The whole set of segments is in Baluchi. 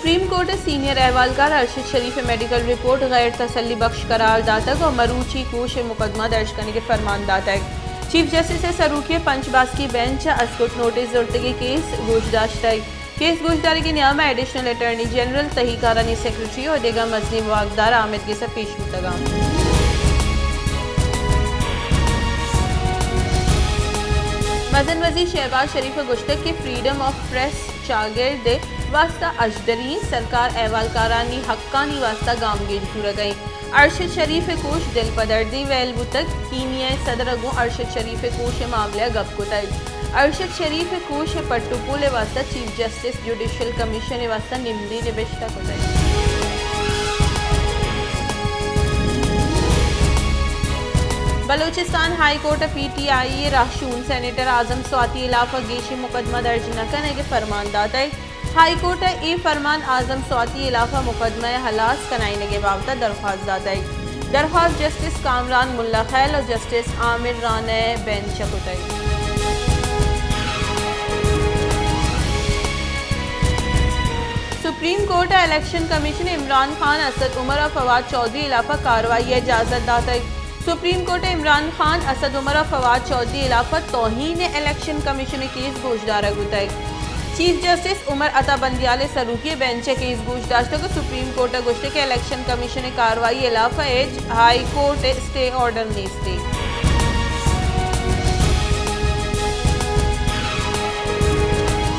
سپریم کورٹ ءِ سینئر احوالکار ارشد شریف ءِ میڈیکل رپورٹ غیر تسلی بخش قرار داتگ ءُ مروچی کوش ءِ مقدمہ درج کنگ ءِ فرمان داتگ۔ چیف جسٹس ءِ سروکی ءِ پنچ باسکی بینچ ءَ اسکٹ نوٹس زرتگیں کیس گوش داشتگ۔ کیس گوشدارگ ءِ نیام ءَ ایڈیشنل اٹارنی جنرل، تہی کارانی سیکرٹری ءُ دگہ مزنیں واکدار آمدگس ءَ پیش بوتگ انت۔ مزن وزیر شہباز شریف ءَ گوشتگ کہ فریڈم آف پریس چاگرد ءِ واستہ اژدری انت، سرکار احوالکارانی حقانی واستہ گامگیج زورگ ءَ انت۔ ارشد شریف ءِ کوش دل پہ دردیں ویل بوتگ، کینیا ءِ صدر ءَ گوں ارشد شریف ءِ کوش ءِ معاملہ ءَ گپ کتگ۔ ارشد شریف ءِ کوش ءِ پٹ ءُ پول ءِ واستہ چیف جسٹس جوڈیشل کمیشن ءِ واستہ نمدی نبشتہ کتگ۔ بلوچستان ہائی کورٹ ءَ پی ٹی آئی ءِ راہشون سینیٹر اعظم سواتی ءِ ہلاف ءَ گیشیں مقدمہ درج نہ کنگ ءِ فرمان داتگ۔ ہائی کورٹ ءَ اے فرمان اعظم سواتی ءِ ہلاف ءَ مقدمہ ءِ ہلاس کنائینگ ءِ بابت ءَ درخواست داتگ۔ درخواست جسٹس کامران ملا خیل ءُ جسٹس عامر رانا ءِ بینچ ءَ کتگ۔ سپریم کورٹ ءَ الیکشن کمیشن ءَ عمران خان، اسد عمر ءُ فواد چوہدری ءِ ہلاف ءَ کارروائی ءِ اجازت داتگ۔ سپریم کورٹ ءَ عمران خان، اسد عمر ءُ فواد چوہدری ءِ ہلاف ءَ توہین الیکشن کمیشن ءِ کیس گوشدارگ بوتگ۔ چیف جسٹس عمر عطا بندیال ءِ سروکی ءِ بینچ ءَ کیس گوش داشتگ ءُ سپریم کورٹ ءَ گوشتگ کہ الیکشن کمیشن ءِ کارروائی ءِ ہلاف ءَ ہچ ہائی کورٹ ءِ اسٹے آرڈر نیست۔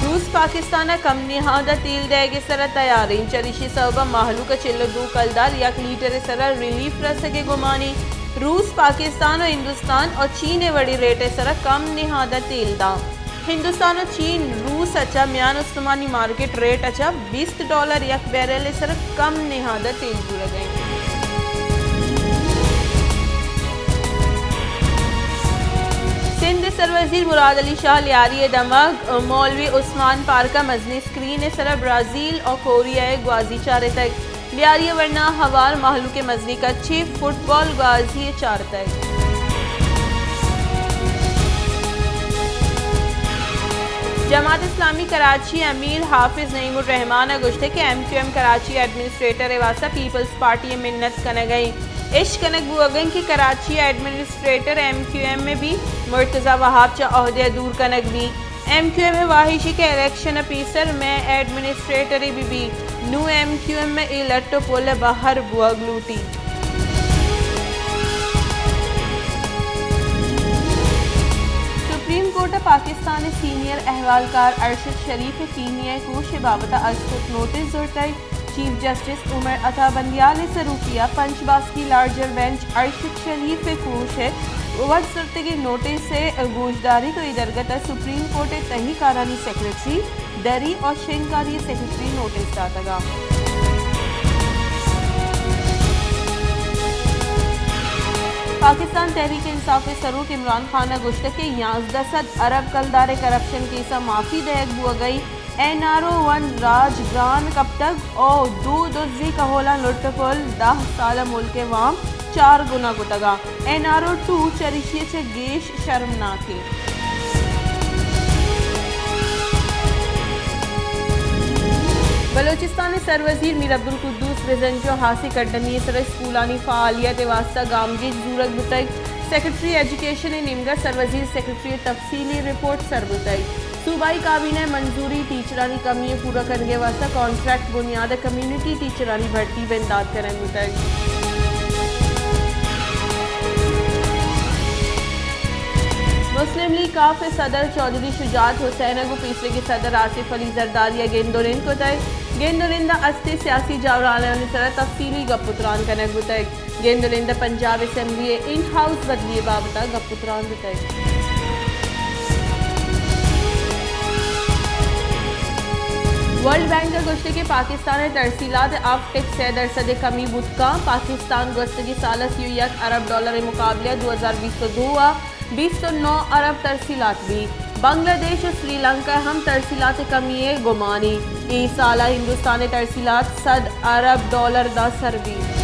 روس پاکستان ءَ کم نہاد ءَ تیل دئیگ ءِ سرا تیار انت، چریشی سبب ءَ مہلوک ءَ چل ءُ دو کلدار یک لیٹر ءِ سرا ریلیف رسگ ءِ گمان انت۔ روس پاکستان ءُ ہندوستان ءُ چین ءِ وڑیں ریٹ ءِ سرا کم نہاد ءَ تیل داں۔ ہندوستان ءُ چین روس ءَ چہ میان استمانی مارکیٹ ریٹ ءَ چہ بیست ڈالر یک بیرل ءِ سرا کم نہاد ءَ تیل زورگ ءَ انت۔ سندھ ءِ سروزیر مراد علی شاہ لیاری ءِ دمگ مولوی عثمان پارک ءَ مزنیں اسکرین ءِ سرا برازیل ءُ کوریا ءِ گوازی چارتگ۔ لیاری ءِ ورنا ہوار مہلوک ءِ مزنیں کچے فٹبال گوازی ءَ چارتگ۔ جماعت اسلامی کراچی ءِ امیر حافظ نعیم الرحمان ءَ گوشتگ کہ ایم کیو ایم کراچی ءِ ایڈمنسٹریٹر ءِ واستہ پیپلز پارٹی ءِ منت کنگ ءَ انت۔ اش کنگ بوگ ءَ انت کہ کراچی ءِ ایڈمنسٹریٹر ایم کیو ایم ءِ بی، مرتضی وہاب چہ عہدہ ءَ دور کنگ بی۔ ایم کیو ایم ءِ واہش ءَ کہ الیکشن ءَ پیسر مئے ایڈمنسٹریٹرے بہ بی، نوں ایم کیو ایم ءَ اے لٹ ءُ پل ءَ بہر بوگ لوٹی۔ سپریم کورٹ ءَ پاکستان ءِ سینئر اہوالکار ارشد شریف ءِ کینیا ءِ کوش ءِ بابت ءَ اسکٹ نوٹس زرتگ۔ چیف جسٹس عمر عطا بندیال ءِ سروکی ءَ پنچ باسکی لارجر بینچ ارشد شریف ءِ کوش ءِ وت زرتگیں نوٹس ءِ گوشداریت ءُ اے درگت ءَ سپریم کورٹ ءِ تہی کارانی سیکرٹری، دری ءُ شنگکاری ءِ سیکرٹری نوٹس داتگ اَنت۔ پاکستان تحریک انصاف ءِ سروک عمران خان ءَ گوشتگ کہ یازدہ سد ارب کلدار ءِ کرپشن کیس ءَ معافی دئیگ بوگ ءَ اِنت۔ این آر او ون راج گران کپتگ ءُ دو دزی کہولاں لٹ ءُ پل، دہ سال ءَ ملک ءِ وام چار گنا کتگ اَنت۔ این آر او ٹو چریشی ءَ چہ گیش شرمناک اِنت۔ بلوچستان ءِ سروزیر میر عبدالقدوس بزنجو ہاسیں کڈنی ءِ سر ءَ اسکولانی فعالیت ءِ واستہ گامگیج زورگ بوتگ۔ سیکرٹری ایجوکیشن ءِ نیمگ ءَ سروزیر سیکرٹری ءِ تفصیلی رپورٹ سر بوتگ۔ صوبائی کابینہ ءِ منظوری ٹیچرانی کمی ءِ پورا کنگ ءِ واستہ کانٹریکٹ بنیاد ءَ کمیونٹی ٹیچرانی بھرتی بندات کنگ بوتگ۔ مسلم لیگ کاف ءِ صدر چوہدری شجاعت حسین ءَ گوں پیسریگیں صدر آصف علی زرداری ءَ گند ءُ نند کتگ۔ گند ءُ نند ءَ استیں سیاسی جاورانانی سر ءَ تفصیلی گپ ءُ تران کنگ بوتگ۔ گند ءُ نند ءَ پنجاب اسمبلی ءِ ان ہاؤس بدلی ءِ بابت ءَ گپ ءُ تران بوتگ۔ ورلڈ بینک ءَ گوشتگ کہ پاکستان ءِ ترسیلات ءِ ہفت ٹک سئے درسد ءِ کمی بوت کنت۔ پاکستان گوستگیں سال ءَ سی ءُ یک ارب ڈالر ءِ مقابلہ ءَ دو ہزار بیست ءُ دو ءَ بیست ءُ نو ارب ترسیلات بیت۔ بنگلہ دیش ءُ سری لنکا ءَ ہم ترسیلات ءِ کمی ءِ گمان اِنت۔ اے سال ءَ ہندوستان ءِ ترسیلات سد ارب ڈالر داں سر بیت۔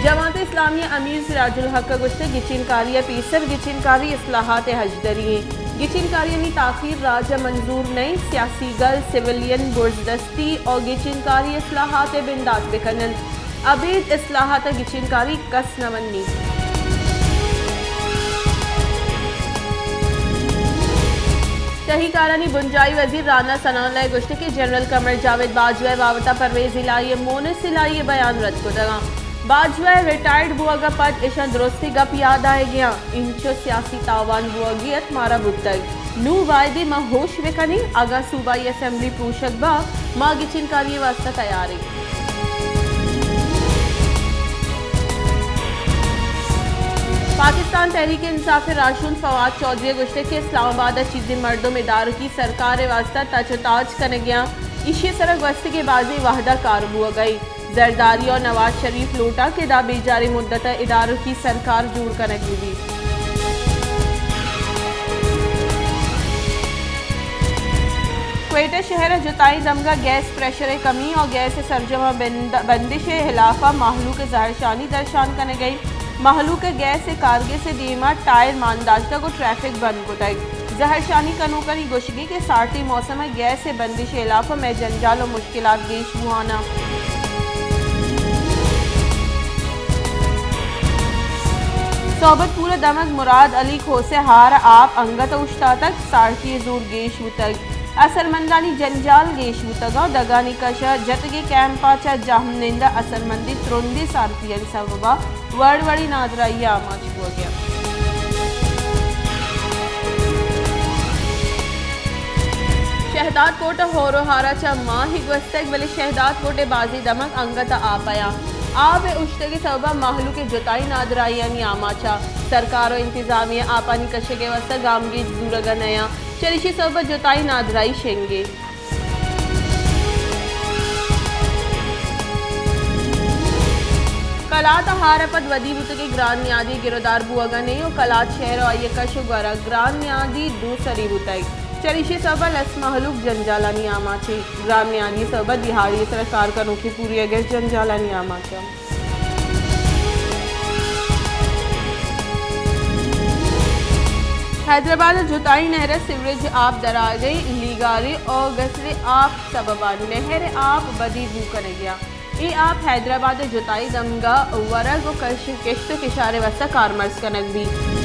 جماعت اسلامی ءِ امیر سراج الحق ءَ گوشتگ، گچین کاری ءَ پیسر گچین کاری اصلاحات ءِ ہژدری اِنت۔ گچینکاریانی تاخیر راج ء منظور نئیں، سیاسی گل، سویلین برزدستی و گچینکاری اصلاحات ء بندات بکن انت۔ ابید اصلاحات ء گچینکاری کس نہ منی۔ تہی کارانی بنجاہی وزیر رانا ثناء اللہ ء گوشت کہ جنرل قمر جاوید باجوہ ء بابت ء پرویز الہی ء مونس الہی ء بیان رد کتگ انت۔ باجوہ ء ریٹائرڈ بوگ ء پد اشاں درستیں گپ یاد آیگ ء انت۔ انچو سیاسی تاوان بوگی ات مارا بوتگ۔ نوں بایدیں ما ہوش بکنیں، اگاں صوبائی اسمبلی پروشگ با، ما گچینکاری ء واستہ تیار ایں۔ پاکستان تحریک انصاف ء راہشون فواد چوہدری ء گوشتگ کہ اسلام آباد ء چیزیں مردم ادارکی سرکار ء واستہ تچ و تاچ کنگ ء انت، ایشی ء سرا گوستگیں بازیں وہد ء کار بوگ ء انت۔ زرداری ء نواز شریف لوٹاں کہ ادا بیجاریں مدت ء ادارکی سرکار جوڑ کنگ بہ بیت۔ کوئٹہ شہر ء جتائیں دمگا گیس پریشر ء کمی ء گیس ء سرجم ء بند-، بندش ء ہلاف ء مہلوک ء زہرشانی درشان کنگ ء انت۔ مہلوک ء گیس ء کارگس ء دیما ٹائر مان داشتگ ء ٹریفک بند کتگ۔ زہرشانی کنوکانی گوشگ انت کہ سارتی موسم ء گیس ء بندش ء ہلاف ء مئے جنجال ء مشکلات گیش بوان انت۔ صحبت پور ء دمگ مراد علی کھوس ء ہار ء آپ انگت ء اوشتاتگ، سارتی ء زور گیش بوتگ۔ اثرمندانی جنجال گیش بوتگ ء دگانی کش ء جتگیں کیمپ ء چہ جہمنند ء اثرمندی ترندیں سارتیانی سبب ء وڑ وڑیں نادراہی ء آماچ بوگ ء انت۔ شہداد کوٹ ء ہور ء ہار ء چہ ماہے گوستگ، بلے شہداد کوٹ ء بازیں دمگ انگت ء آپ ء انت۔ آپ ء اوشتگ ء سبب ء مہلوک ء جتائیں نادراہیانی آماچ ء۔ سرکار ء انتظامیہ آپانی کشگ ء واستہ گامگیج زورگ ء نہ انت، چریشی سبب ء جتائیں نادراہی شنگ انت۔ کلات ء ہار ء پد ودی بوتگیں گران نیادی گرودار بوگ ء نئیں و کلات شہر و آئی ء کش و گور ء گران نیادی دو سری بوتگ۔ چریشی سبب ء لس مہلوک جنجالانی آماچ انت۔ گران نیادی سبب ء دیہاڑی ء سرا کار کنوکیں پوریگ ء جنجالانی آماچ انت۔ حیدرآباد ء جتائی نہر ء سیوریج آپ درآیگ ء لیگاریں و گسریں آپ سبب ء نہر ء آپ بدی بو کنگ ء انت۔ اے آپ حیدرآباد ء جتائی دمگ ء ورگ و کش-، کشت و کشار ء واستہ کارمرز کنگ بیت۔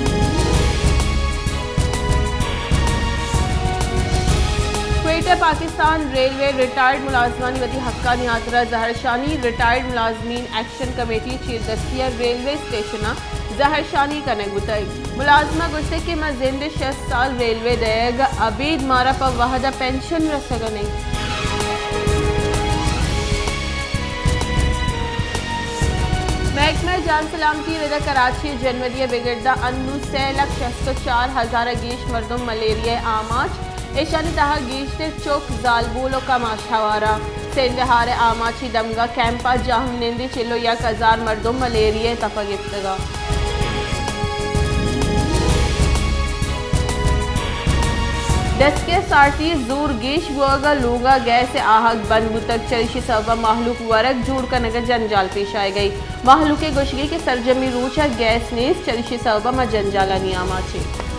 کوئٹہ، پاکستان ریلوے ریٹائرڈ ملازمانی وتی حقانی ہاترا زہرشانی۔ ریٹائرڈ ملازمین ایکشن کمیٹی ء چیردستی ء ریلوے اسٹیشن ء زہرشانی کنگ بوتگ۔ ملازماں گوشتگ کہ ما زند ء شست سال ریلوے دئیگ ء ابید مارا پہ وہد ء پنشن رسگ ء نہ انت۔ محکمہ جان سلامتی ء رد ء کراچی ء جنوری ء بگر داں انوں سئے لکھ شست ء چار ہزار ء گیش مردم ملیریا ء آماچ۔ ایشانی تہا گیشتر چک، زالبول و کماش ہوار انت۔ سندھ ء ہار ء آماچی دمگا کیمپ ء جہمنندی چل و یک ہزار مردم ملیریا ء تپ ء گپتگ انت۔ ڈسک ء سارتی زور گیش بوگ ء لوگ ء گیس ء آہگ بند بوتگ، چریشی سبب ء مہلوک ورگ جوڑ کنگ ء جنجال پیش آیگ ء انت۔ مہلوک ء گوشگ ء کہ سرجمیں روچ ء گیس نیست، چریشی سبب ء ما جنجالانی آماچ ایں۔